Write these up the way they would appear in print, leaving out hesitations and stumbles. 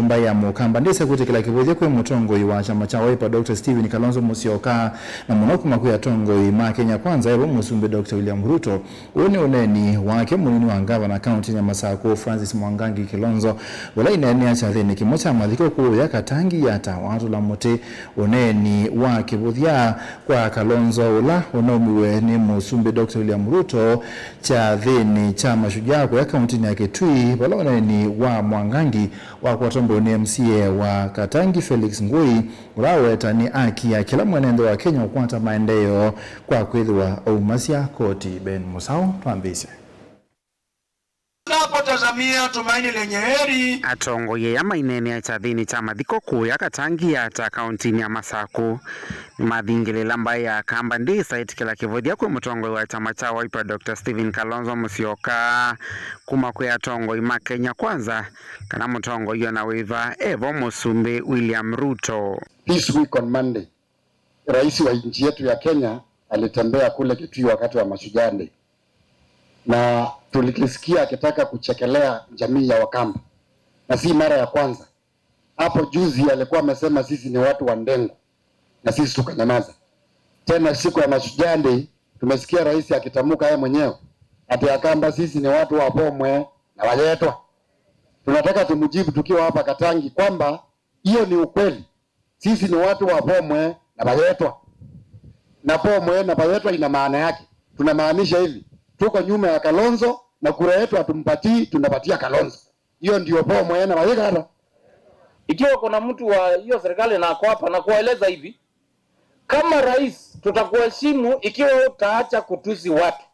Mbaya mukamba ndise kutikila kivuthia kwi mutongoi wa chama cha Wiper Dr. Stephen Kalonzo Musyoka na munoku makuu ya tongoi ma Kenya Kwanza ebo musumbi Dr. William Ruto une uneni wake munini wa ngavana kaunti ya Masaku Francis Mwangangi Kilonzo wala inene acha thini kimwe cha mathiko kuu ya Katangi yata watu la muti uneni wa kivuthia kwa Kalonzo ula unomiwe ni musumbi Dr. William Ruto cha thini cha mashujaa kwa kaunti ya Kitui wala uneni wa Mwangangi wa kwa tombo ni MCA wa Katangi Felix Ngui ulaweta ni aki ya kila mwenendo wa Kenya ukwata maendeleo kwa kwithiwa umasia koti Ben Musau twambise tunapotazamia tumaini lenye heri. Atongoye ya mainene ya chathini cha mathiko kuu ya Katangi yata kaunti ya Masaku ni mathingilila mbai ya kamba ndisa itikila kivuthia kwi mutongoi wa chama cha Wiper Dr. Stephen Kalonzo Musyoka kuma kwi atongoi ma Kenya Kwanza kana mutongoi yona wiva evo musumbi William Ruto. This week on Monday, rais wa nchi yetu ya Kenya alitembea kule Kitui wakati wa Mashujaa Day, na tulisikia akitaka kuchekelea jamii ya Wakamba, na si mara ya kwanza. Hapo juzi alikuwa amesema sisi ni watu wa ndengu, na sisi tukanyamaza. Tena siku ya Mashujaa Day tumesikia rais akitamuka yeye mwenyewe ati Wakamba sisi ni watu wa Bomwe na Waletwa. Tunataka tumjibu tukiwa hapa Katangi kwamba hiyo ni ukweli. Sisi ni watu wa Bomwe na Waletwa. Na Bomwe na Waletwa ina maana yake. Tunamaanisha hivi: tuko nyuma ya Kalonzo na kura yetu hatumpatii, tunapatia Kalonzo. Hiyo ndio Bomwe na Waletwa. Ikiwa kuna mtu wa hiyo serikali na ako hapa na kueleza hivi, kama rais tutakuheshimu ikiwa utaacha kutusi watu.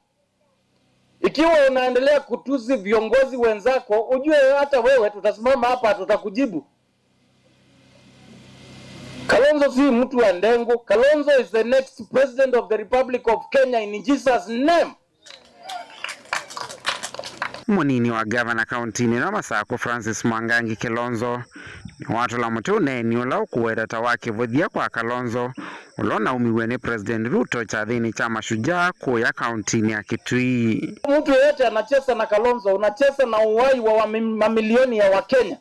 Ikiwa unaendelea kutusi viongozi wenzako, ujue hata wewe tutasimama hapa tutakujibu. Kalonzo si mtu wa ndengu. Kalonzo is the next president of the Republic of Kenya in Jesus name. Munini wa gavana kauntini na Masaku Francis Mwangangi Kilonzo ni watu la mutune ni ula ukuweta tawaki vuthia kwa Kalonzo ulona umiwe ni President Ruto chathini cha mashujaa kuu ya kauntini ya Kitui. Mtu yeyote anacheza na Kalonzo, unacheza na uhai wa mamilioni ya Wakenya.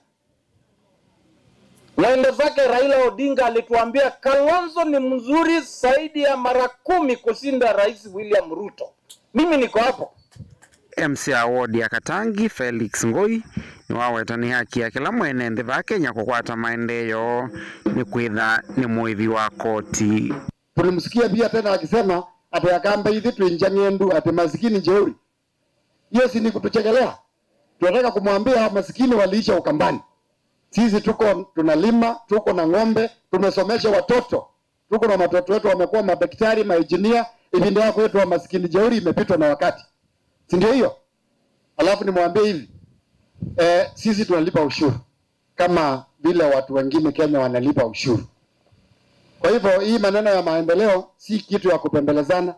Naende zake Raila Odinga alituambia Kalonzo ni mzuri zaidi ya mara 10 kushinda Rais William Ruto. Mimi niko hapo. MCA ward ya Katangi Felix Ngoi ni waweta ni haki ya kila mwene nthi va Kenya kukwata maendeleo ni kwitha ni muivi wa koti. Tulimsikia pia tena akisema ati Akamba hivi tuinjangendu ati masikini jeuri. Hiyo si ni kutuchekelea. Tunataka kumwambia masikini waliisha Ukambani. Sisi tuko tunalima, tuko na ng'ombe, tumesomesha watoto. Tuko na watoto wetu wamekuwa madaktari, maengineer. Hivi ndio wako wetu wa masikini jeuri imepitwa na wakati. Si ndio hiyo? Alafu nimwambie hivi. Sisi tunalipa ushuru kama vile watu wengine Kenya wanalipa ushuru. Kwa hivyo hii maneno ya maendeleo si kitu ya kupembelezana.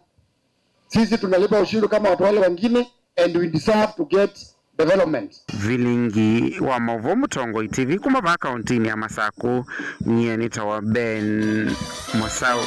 Sisi tunalipa ushuru kama watu wale wengine and we deserve to get development. Vilingi wa Mauvo Mutongoi TV kuma kaunti ya Masaku, nye nitawa Ben Musau.